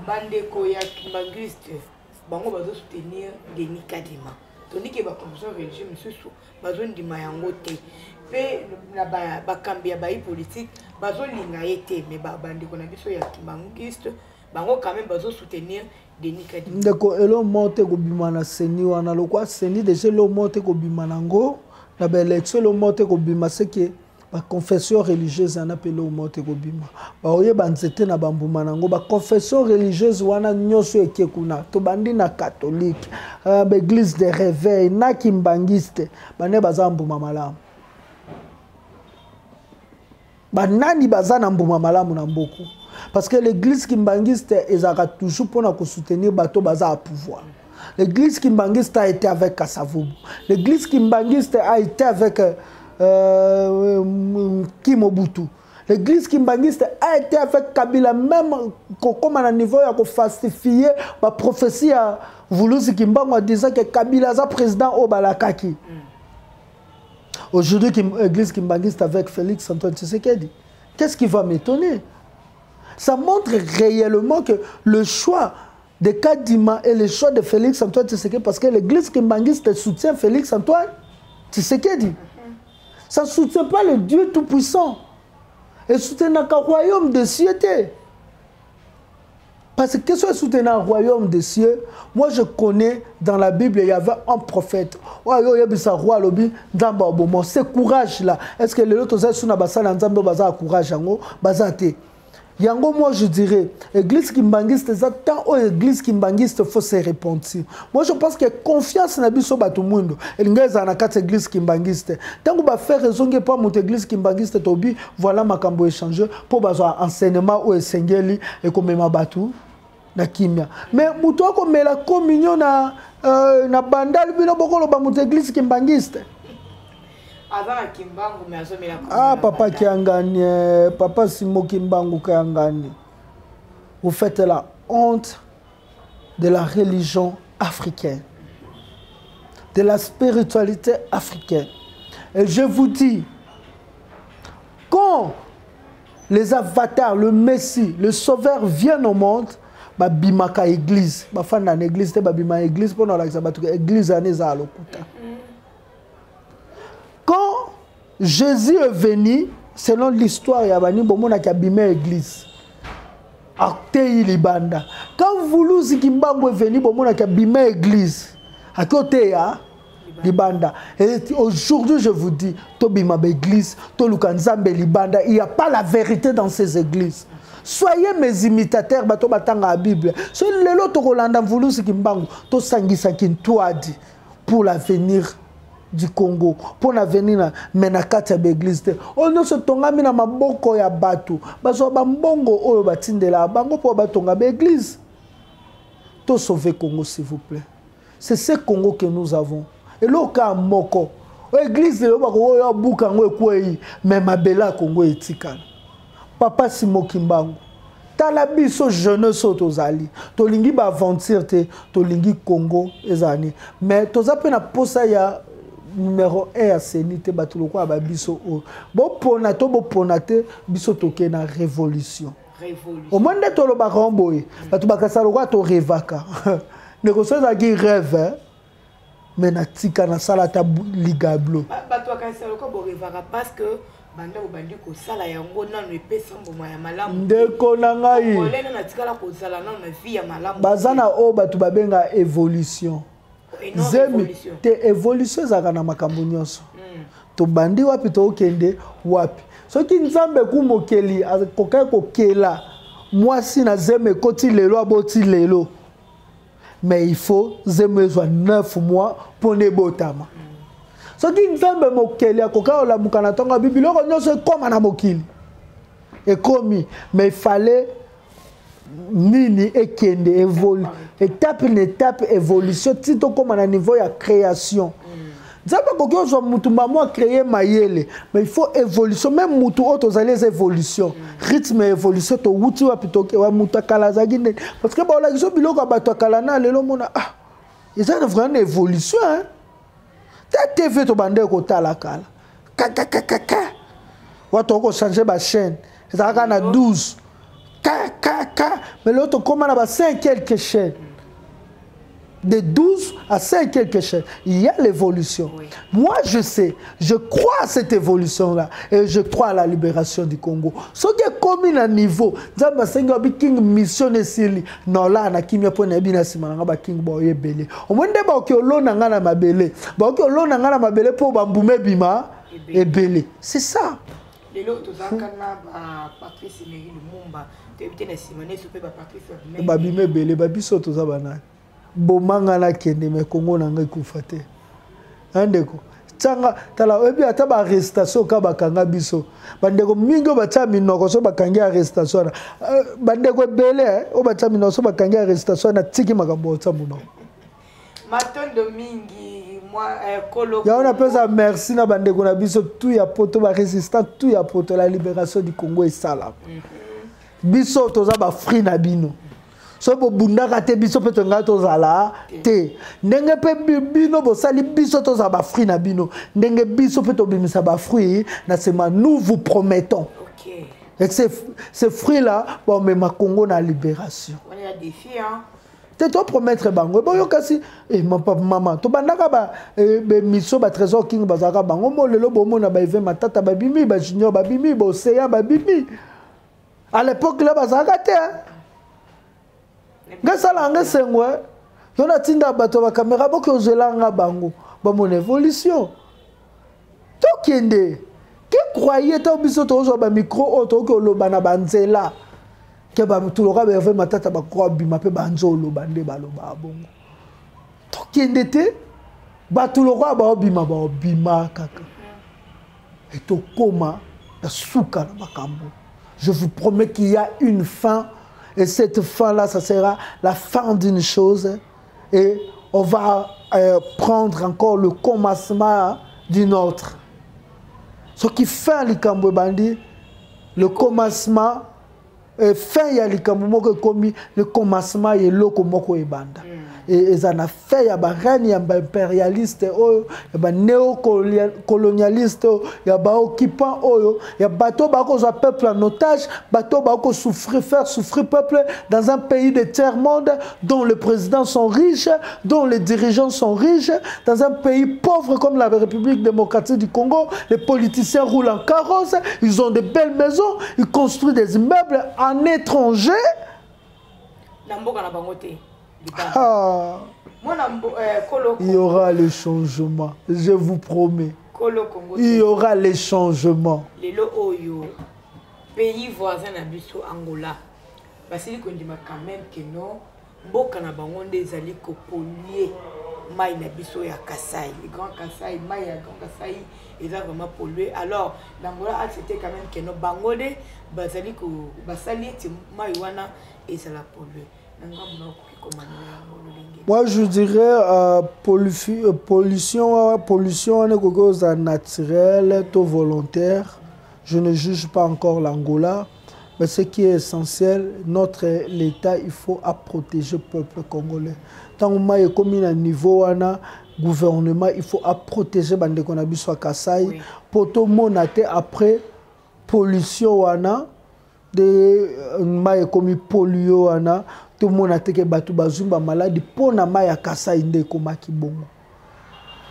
Bandeko ya kimbanguiste, bango bazosoutenir Denis Kadima, tandis ke baconfession religieux mosusu bazondima yango te, mpe na bakambi ya bayi politique bazolinga ye te. Mais bandeko na biso ya kimbanguiste, bango quand même bazosoutenir Denis Kadima. Ndeko, elo moko te kobima na CENI wana. Lokwa CENI déjà, elo moko te kobima nango na baélection, elo moko te kobima. Seke baconfession religieuse wana mpe eloko moko te kobima. Baoyeba nzete na bambuma nango. Baconfession religieuse wana nyonso eke kuna, tobandi na catholique, baéglise de réveil na kimbangiste, bane baza mbuma malamu? Banani baza na mbuma malamu na mboka? Parce que l'église kimbangiste ezalaka toujours mpona kosoutenir bato baza à pouvoir. L'église kimbangiste a été avec Kasavubu, l'église kimbangiste a été avec Kimobutu, l'église kimbangiste a été avec Kabila, même kokoma na niveau ya kofalsifier baprophétie ya Vuluzi Kimbangu en disant que Kabila aza président oyo balakaki. Aujourd'hui, église kimbangiste avec Félix Antoine Tshisekedi. Qu'est-ce qui va m'étonner? Ça montre réellement que le choix de Kadima et le choix de Félix Antoine Tshisekedi, parce que l'église kimbangiste soutient Félix Antoine Tshisekedi. Ça ne soutient pas le Dieu Tout-Puissant. Et soutient le royaume des cieux. Parce que qu'est-ce que soutient un royaume des cieux? Moi, je connais dans la Bible, il y avait un prophète. Oyo oyebisa roi, alobi Nzambe aboma. Ce courage là, est-ce que lelo toza suna basala Nzambe baza courage yango? Baza te. Yango, moi je dirais, église kimbangiste eza tant oyo église kimbangiste faut se repentir. Moi je pense que confiance na biso bato mwindo elingi ezala na kati église kimbangiste. Ntango bafaire ezongi epa moto église kimbangiste, tobi voilà makambo échange mpo bazwa enseignement oyo esengeli ekomema bato na kimia. Mais moto akomela communion na bandali, bino bokoloba moto église kimbangiste. Aza na Kimbangu mais azomela. Ah, papa Kiangani, eh, papa Simo Kimbangu Kiangani, vous faites la honte de la religion africaine, de la spiritualité africaine. Et je vous dis, quand les avatars, le Messie, le Sauveur viennent au monde, babimaka église, bafanda na église te, babima église mpona olakisa bato ke église wana eza ya lokuta. Quand Jésus est venu, selon l'histoire ya bani, bomonaki abima église, ateyi libanda. Quand Vuluzi Kimbangu est venu, bomonaki abima église, aki oteya libanda. Et aujourd'hui je vous dis, tobima baéglise, toluka Nzambe libanda. Il y a pas la vérité dans ces églises. Soyez mes imitateurs. Bato batanga ya Bible, so lelo tokolanda Mvuluzi Kimbangu, tosangisaki ntwadi pour l'avenir du Congo, mpo na avenir na me na kati ya baeglise te. Oyo nyonso etongami na maboko ya bato, bazwa bambongo oyo batindelaka bango mpo batonga baeglise. Tosauve Congo, s'il vous plaît. C'est ce Congo que nous avons. Eloko kaka moko, oyo église lelo bakoki oyo abuka yango ekwei, mais mabele ya Congo etikala. Papa Simo Kimbangu, Tala biso jeunesse oyo tozali, tolingi baaventure te, tolingi Congo ezala nini, mais toza mpe na posa ya numéro 1 ya CENI te. Bato lokola babiso oyo, bopona to bopona te, biso tokei na révolution. Omoni nde tolobaka ngo boye, bato bakasa lokola torevaka. Ndeko, so ezalaki rêve, mais natika nasala ata ligablo. Bato bakanisa lokola borevaka parce que banda bobandi kosala yango, nano epesa mbuma ya malamu. Ndeko na ngai, nano atikala kozala nano na vie ya malamu. Baza na oyo bato babenga évolution. Zemi te, évolution ezalaka na makambo nyonso. Tobandi wapi, tokende wapi? Soki Nzambe ku mokeli akokaki kokela mwasi na zemi ekoti lelo, aboti lelo, mais il faut zemi ezwa 9 mois mpona ebotama. Soki Nzambe mokeli akokaki kolamuka na ntongo, abi biloko nyonso ekóma na mokili, ekomi, mais il fallait nini ekende évolu étape na étape, évolution ti tokóma na niveau ya création. Nzambe akoki ozwa mutu mamo acréer mayele, mais il faut évolution. Même mutu oyo tozali eza évolution, rythme ya évolution. Towuti wapi, tokewa? Mutu akala azalaki ndeni? Parce que baolakisa biloko ya bato akala na lelo, omona, ah, eza vraiment na évolution, hein? Ta TV tobande kotala kala, kakakakaka, wa tokochange bachaîne, ezalaka na 12 k k k, mais lelo tokóma na ba 5 quelques chaînes, de 12 à 5 quelques chaînes. Il y a l'évolution. Moi, je sais, je crois à cette évolution-là et je crois à la libération du Congo. Ce qui est commis à niveau, Nzambe asengi abi king mission esili nola na kimia mpo na yebi na nsima na nga baking baoyo ebele. Omoni nde baoki olona nga na mabele, baoki olona nga na mabele mpo bambuma ebima ebele. C'est ça. Lelo tozalaka na baPatrice Emery Lumumba, toyebi te na nsima neso mpe baPatrice. Babima ebele. Babiso toza banani? Bomanga nakende, me Kongo na ngai ekufa te. Ndeko, tianga tala, oyebi ata baarrestation ka bakanga biso, bandeko mingi oyo batia minoko so bakangi arrestation wana, bandeko ebele oyo batia minoko so bakangi arrestation wana, tiki makambo otia monoko. Matondo mingi. Yango napesa merci na bandeko na biso tu ya poto, barésistant tu ya poto. La libération du Congo esalama. Biso toza bafruit na bino. Soki bobundaka te, biso mpe tongai tozala te. Ndenge mpe bino bosali biso tozala bafruit na bino, ndenge biso mpe tobimisa bafruit na nsima, nous vous promettons, okay. Et ces fruits là bomema Congo na libération te. Topromettre bango boyo kasi, eh, mama, tobandaka baémission, baTrésor King bazalaka bango mo. Lelo bomona baEve Matata babimi, bajunior babimi, boseya babimi. À l'époque là bazalaka te. Ngai esala nga esengo yo natinda bato ya bacaméra, boki ozwelanga bango, bamona évolution. Tokende ke croye ntango biso tozwa bamicro oyo, tokoki oloba na banzela ke bato loka baHerve Matata bakoka bima mpe banza oloba nde balobaka bongo. Tokende te, bato lokola baobima, baobima kaka e tokóma na suka na makambo. Je vous promets qu'il y a une fin et cette fin là ça sera la fin d'une chose et on va prendre encore le commencement d'une autre. Ce qui fait likambo ebandi, le commencement, fin ya likambo moko ekomi le commencement ya eloko moko ebanda. Eza na fin ya barègne ya baimpérialiste oyo, ya banéocolonialiste oyo, ya baoccupant oyo, ya bato oyo bakozwa peuple en otage, bato oyo bakosouffrir, faire souffrir peuple dans un pays de tiers monde dont les présidents sont riches, dont les dirigeants sont riches, dans un pays pauvre comme la République démocratique du Congo. Les politiciens roulent en carrosse, ils ont de belles maisons, ils construisent des immeubles en étranger. Na mboka na bango te. Ah. Il y aura le changement, je vous promets. Il y aura les changements. Lelo oyo pays voisin na biso Angola basili kondima quand même que non, mboka na bango nde ezali kopolluer mai na biso ya Kasai, le Grand Kasai. Mai ya Grand Kasai eza vraiment pollué. Alors l'Angola a accepté quand même que non, bango nde bazali basali ete mai wana ezala pollué. Na ngambo na okoki komanela yango lolenge? Moi, je dirais pollution wana ekoki kozala naturelle to volontaire. Je ne juge pas encore l'Angola. Mais ce qui est essentiel, notre l'État, il faut à protéger le peuple congolais. Tant que ekomi na niveau wana, gouvernement, il faut à protéger bandeko na biso ya Kasai. Oui. Po tomona te après pollution wana de mai ekomi polio wana, tomona te ke bato bazwi bamaladi mpo na mai ya Kasai nde ekomaki bongo.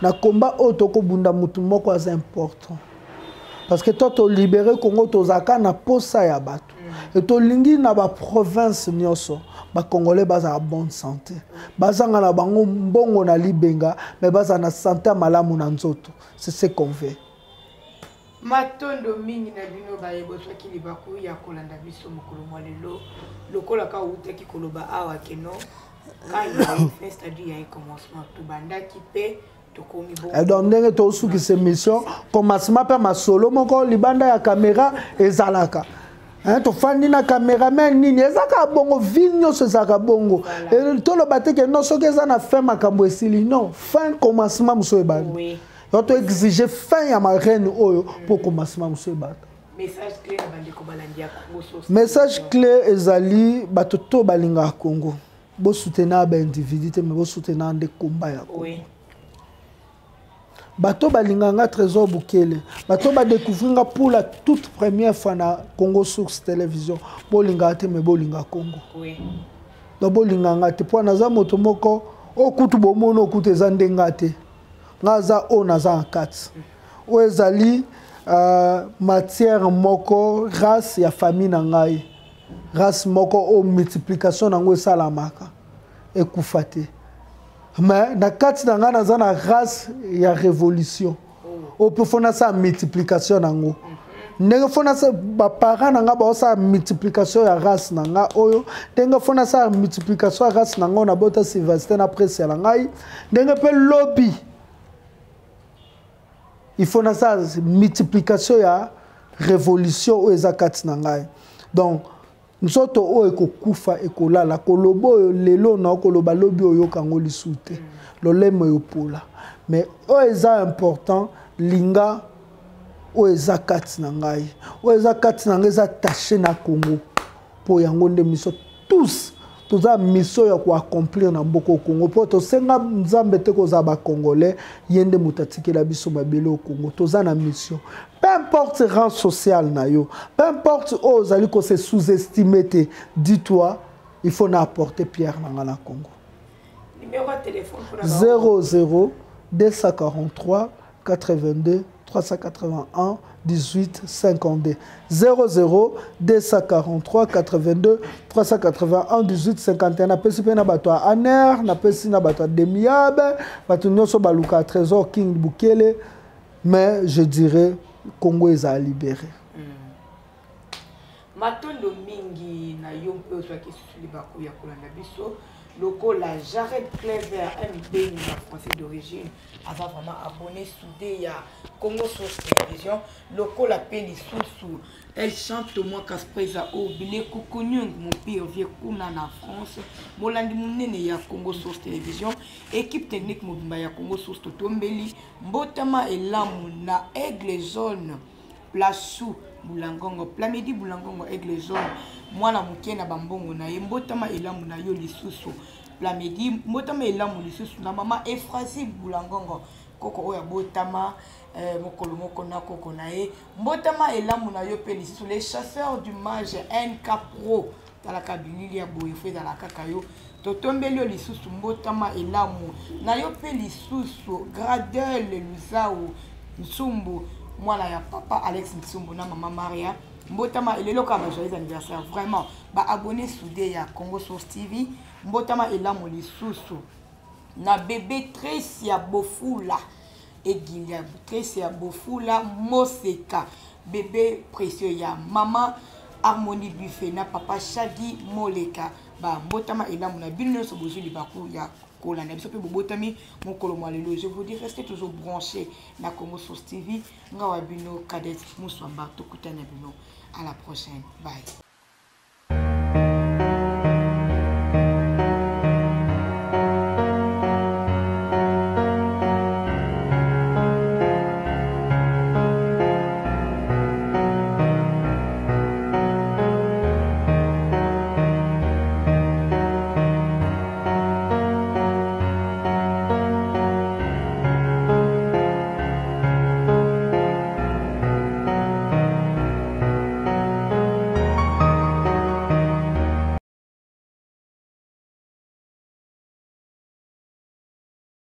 Na komba oyo tokobunda, motu moko aza important, parce que to tolibérer Congo, tozalaka na posa ya bato e tolingi na baprovince nyonso bacongolais bazala bonne santé, bazanga na bango mbongo na libenga, mais bazala na santé ya malamu na nzoto. C'est ce qu'on veut. Matondo mingi na bino baye bozwaki libaku ya kolanda biso mokolo mwa lelo. Lokola ka outaki koloba awa keno, quand il y a une fin, c'est-à-dire il y a un commencement, tobandaki mpe tokomi bongo. Donc ndenge tosukisa émission, commencement mpe masolo moko libanda ya caméra ezalaka. Hein, tofandi na cameraman nini, eza kaka bongo, vie nyonso ezalaka bongo. Toloba te ke non, soki eza na fin, makambo esili. Non, fin, commencement mosusu ebandi. Yo toexige fin ya marraine oyo mpo commencement mosusu ebanda. Message clé na bandeko balandi ya Congo Source Message Télévision. clé ezali: bato to balingaka Congo, bosoutenir baindividu te, mais bosoutenir nde komba ya Congo. Bato balingaka nga Trésor Bukele, bato badécouvrir nga pour la toute première fois na Congo Source Télévision, bolingaka te, mais bolinga Congo. Donc bolingaka nga te mpo naza moto moko oyo kutu bomona oyo kutu eza nde nga te. Nga aza oyo naza na kati oyo ezali matière moko, race ya famille na ngai, race moko oyo multiplication nango esalamaka ekufa te. Mais na kati na ngai naza na race ya révolution oyo mpe fo nasala multiplication nango. Ndenge fo nasala, baparent na ngai baosala multiplication ya race na ngai oyo, ndenge fo nasala multiplication ya race na ngai oyo nabota Sylvestin na presse na ngai, ndenge mpe lobi il faut nasala multiplication ya révolution oyo eza kati na ngai. Donc nzoto oyo ekokufa, ekolala. Koloba oyo lelo na okoloba, lobi oyoka yango lisusu te, lolemo eyopola. Mais oyo eza important, linga oyo eza kati na ngai, oyo eza kati na ngai eza attaché na Congo, mpo yango nde mission. Tous toza mission ya koaccomplir na mboka o Congo, mpo tosenga Nzambe te kozala bacongolais, ye nde moto atikela biso mabele o Congo. Toza na mission, peu importe rang social na yo, peu importe oyo ozali kose sous-estimer te, dis-toi: il faut na apporter pierre na nga na Congo. Numéro ya téléphone mpona 00 243 82 381 18 52, 00 243 82 381 18 51. Napesi mpe na bato ya ANR, napesi na bato ya Demiabe, bato nyonso baluka Trésor King Bukele. Mais je dirais Congo ezala libéré. Matondo mingi na yo mpe ozwaki susu libaku ya kolanda biso. Lokola Jared Clever MB na français d'origine, aza vraiment abonné soudé ya Congo Source Télévision. Lokola mpe lisusu El Chante Moi Caspreza o Bileko Konyung Mopire vie kuna na France, molandi monene ya Congo Source Télévision, équipe technique mobimba ya Congo Source, totombeli mbotama elamu na Aigle Jaune Plasu Bulangongo, Plamedi Bulangongo, Aigle Jaune, mwana moke na bambongo na ye. Mbotama elamu na yo lisusu Plamedi, mbotama elamu lisusu na mama Efrasi Bulangongo, koko oyo abotama mokolo moko na koko na ye. Mbotama elamu na yo mpe lisusu les chasseurs du mage NK Pro. Talaka bilili ya boye, fo ezala kaka yo. Totombeli yo lisusu mbotama elamu na yo mpe lisusu Gradel Luzau Nsumbu, mwana ya papa Alex Nsumbu na mama Maria. Mbotama elelo kaka ba joyeux anniversaire vraiment baabonné soudé ya Congo Source TV. Mbotama elamu lisusu na bébé Tracy ya Bofula Egilia, Tracy ya Bofula Moseka, bébé précieux ya mama Harmonie Buffet na papa Shadi Moleka. Bambotama elamu na bino nyonso bozwi libaku ya kolanda biso mpe bobotami mokolo mwa lelo. Je vous dis, restez toujours branché na Congo Source TV. Nga wa bino Cadet Muswamba, tokutani na bino à la prochaine, bye.